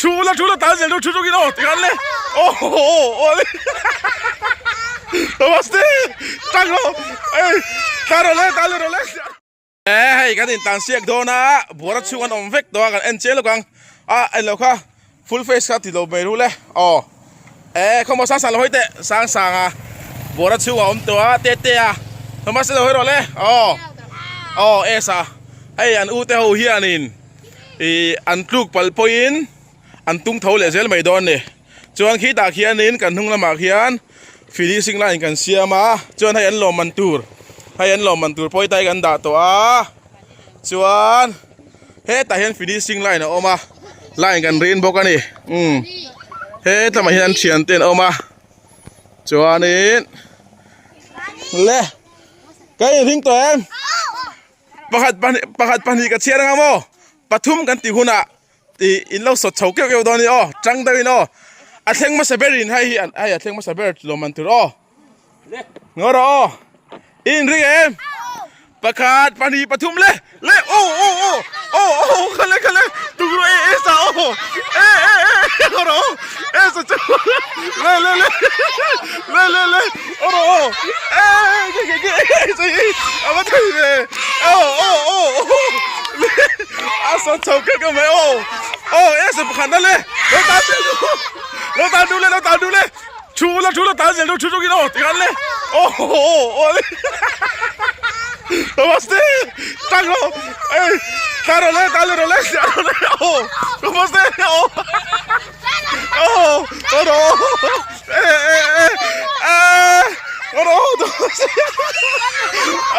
Thu la thu la tan zel thu thu kin aw tikhan le aw aw aw le Namaste tang ro ei tla ro le tla le ro le e hei kan in tan siak dawn a buara chhung an awm vek tawh a kan en chiang lawk ang a en lo kha full face kha ti lo mai ru le aw e khawmaw sang sang lo hawi teh sang sang a buara chhung a awm tawh a te te a namaste lo hawi rawh le aw aw esa hei an u te ho hianin Ih an tluk palh pawhin an tung tho leh zel mai dawn a ni. Chuan khitah khianin kan hnung lamah khian finishing line kan siam a, chuan hei an lawmman tur hei an lawmman tur pawh hetlai kan dah tawh a, chuan hetah hian finishing line a awm a, line kan rin bawk a ni umm hetlamah hian an thian te an awm a chuanin le ka inring tawh em? Pakhat pahnih pakhat pahnih ka chhiar anga maw pathum kan tih hunah ih in lo sawt chho keuh keuh dawn a ni aw tang deuhin aw a thleng hmasa berin hei hi hei a thleng hmasa ber lawm an tur aw ngaw rawh aw i inring em pakhat pahnih pathum le le aw aw aw aw aw khale khale tukru e e sa aw e e e ngaw rawh aw e sa chu le le le le le le aw rawh aw e ke ke ke e a va thei ve aw aw aw le a sa chho keuh keuh mai aw aw e sa pakhat na le lo tan zel du lo tan du le lo tan du le thu la thu la tan zel du thu chu kin aw tikhan le aw aw aw le namaste tang ro ei ta ro le ta le ro le ro le aw namaste aw aw ta ro e e e e ro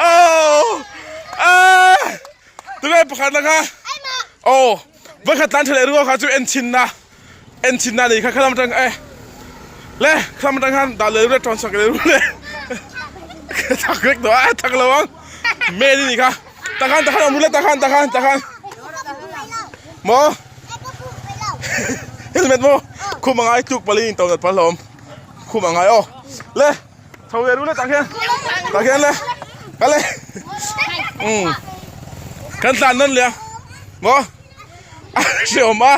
aw e tunge pakhat la kha aw Vawikhat tlan tha leh rual kha chu en chhin na en chhin na ni kha khalam atang e le khalam atang khan dah leh rul tawn sak leh rul le thak vek tawh a thak lo ang men ni kha takhan takhan awm rul le takhan takhan takhan maw helmet maw khum angai tluk pali in to nat pal hlawm khum angai aw le chho leh rul le tah khian tah khian le kal le um kan tlan nawn leh a maw a hreawm a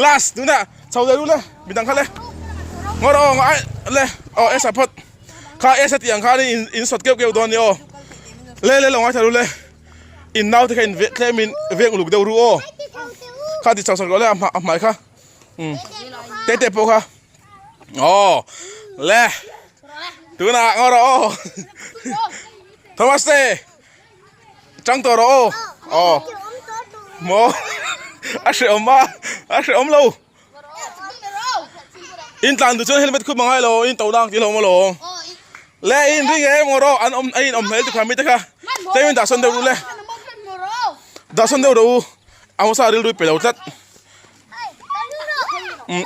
last tunah chho leh rul le midang kha le ngaw rawh aw ngaw ai le aw esa phawt kha esa tih ang khan in in sawt keuh keuh dawn a ni aw le le lo ngaithla rul le in naute kha in veh tlem in veng uluk deuh ru aw kha ti chho sak rawh le a hmai kha um te te pawh kha. Aw le tunah ngaw rawh aw Thomas te chang tawh rawh aw aw maw a hrehawm a a hrehawm lo in tlan duh chuan helmet khup a ngai lo in to dang tih hlawm alawm le in ring em ngaw rawh an awm a in awm hmel tikha mi te kha tlem in dah sawn deuh ru le dah sawn deuh rawh u a hmasa rilru i pe lo tlat.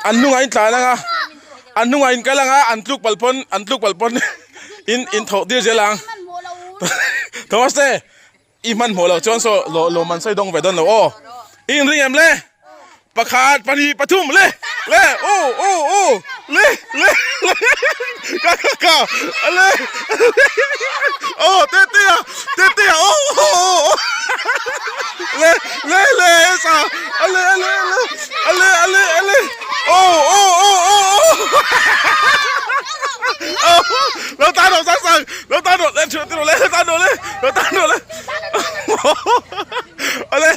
An hnungah in tlan anga an hnungah in kal anga an tluk palh pawn an tluk palh pawn in in thawh tir zel ang Thomas te i hmanhmawh loh chuan saw law lawm an sawi dawng ve dawn lo aw i inring em le pakhat pahnih pathum le le u u u le le le ka ka ka le aw te te a te te a aw aw aw le le le esa ale ale ale ale ale ale oh oh oh oh oh lo tan ro sang sang lo tan ro le chu ti ro le lo tan ro le lo tan ro le ale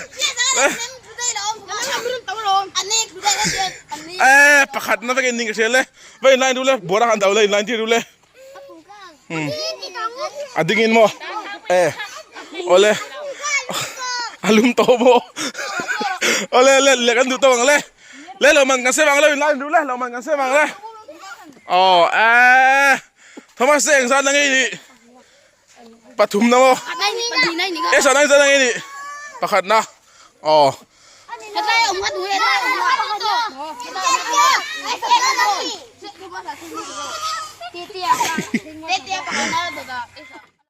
le eh pakhat na vekin ning ka hria le va in line ru le buara han do le in line tir ru le A dingin maw e awle a lum tawh maw awle le le kan duh tawh ang le le lo man kan save ang lo in line duh le lo man kan save ang le aw e Thomas te engzat na ngei nih pathum na maw e sa nang zat na ngei nih pakhat na aw